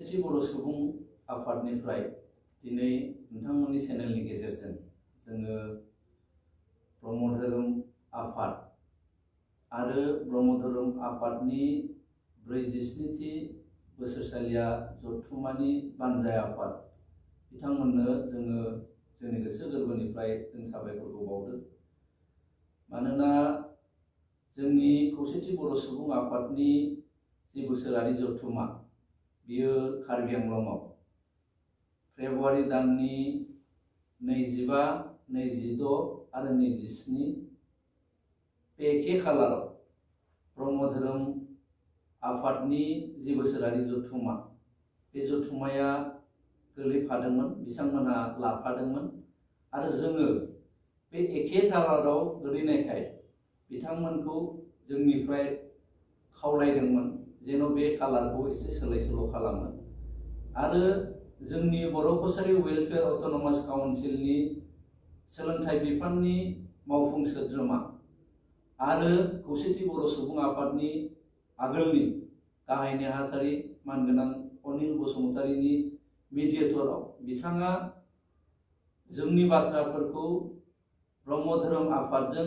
खौसेथि बर' सुबुं आफादनिफ्राय दिनै नोंथांमोननि चेनेलनि गेजेरजों जोङो ब्रह्म धोरोम आफाद आरो ब्रह्म धोरोम आफादनि 47थि बोसोरसालिया जथुम्मानि बानजाय आफाद बिथांमोननो जोङो जोंनि गोसो गोरबोनिफ्राय जों साबायखरखौ बावदों। मानोना जोंनि खौसेथि बर' सुबुं आफादनि जि बोसोरारि जथुम्मा बियो कार्बि आंलंआव फेब्रुवारि दाननि 25, 26 आरो 27 बे एखे खालाराव ब्रह्म धोरोम आफादनि जि बोसोरारि जथुम्मा बे जथुम्माया गोलैफादोंमोन, बिथांमोनहा लाफादोंमोन आरो जोङो बे एखे खालाराव गोलैनायखाय बिथांमोनखौ जोंनिफ्राय खावलायदोंमोन जेन' बे कालारखौ एसे सोलाय सोल' खालामो आरो जोंनि बर' कसारी वेलफेयार अट'नमास काउन्सिलनि सोलोंथाइ बिफाननि मावफुं सोद्रोमा आरो खौसेथि बर' सुबुं आफादनि आगोलनि गाहाय नेहाथारि मानगोनां अनिल बसुमतारीनि मिडिएटराव बिथाङा जोंनि बाथ्राफोरखौ ब्रह्म धोरोम आफादजों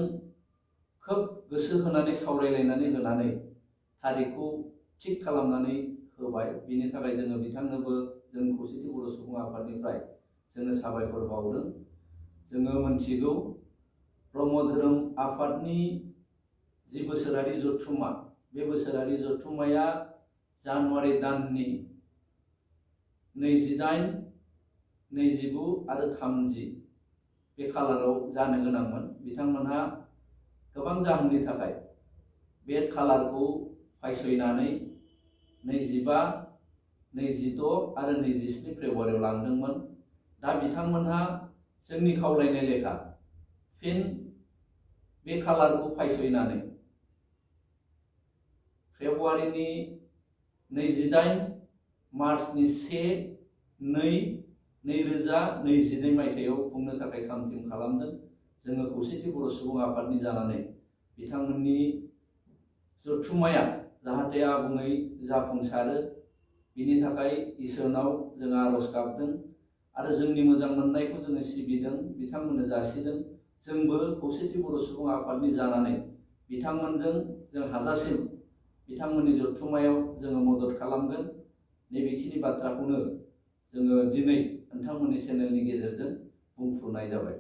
खोब गोसो होनानै सावरायलायनानै होनानै थारिखखौ थिग खालामनानै होबाय। बिनि थाखाय जोङो बिथांनोबो जों खौसेथि बर' सुबुं आफादनिफ्राय जोङो साबायखर बावदों। जोङो मोनथिगौ ब्रह्म धोरोम आफादनि जि बोसोरारि जथुम्मा बे बोसोरारि जथुम्माया जानुवारि दाननि 28, 29 आरो 30 बे खालाराव जानो गोनांमोन। बिथांमोनहा गोबां जाहोननि थाखाय बे खालारखौ फायसयनानै 25, 26 आरो 27 फेब्रुवारियाव लांदोंमोन। दा बिथांमोनहा जोंनि खावलायनाय लेखा फिन बे खालारखौ फायसयनानै फेब्रुवारिनि 28, मार्चनि 1-2-2022 मायथाइयाव खुंनो थाखाय थाम-थिम खालामदों। जोङो खौसेथि बर' सुबुं आफादनि जानानै बिथांमोननि जथुम्माया जाहाथे आबुङै जाफुंसारो बिनि थाखाय इसोरनाव जों आरज गाबदों आरो जोंनि मोजां मोननायखौ जोङो सिबिदों, बिथांमोननो जासिदों। जोंबो खौसेथि बर' सुबुं आफादनि जानानै बिथांमोनजों जों हाजासिम बिथांमोननि जथुम्मायाव जोङो मदद खालामगोन। नैबेखिनि बाथ्राखौनो जोङो दिनै नोंथांमोननि चेनेलनि गेजेरजों बुंफ्रुनाय जाबाय।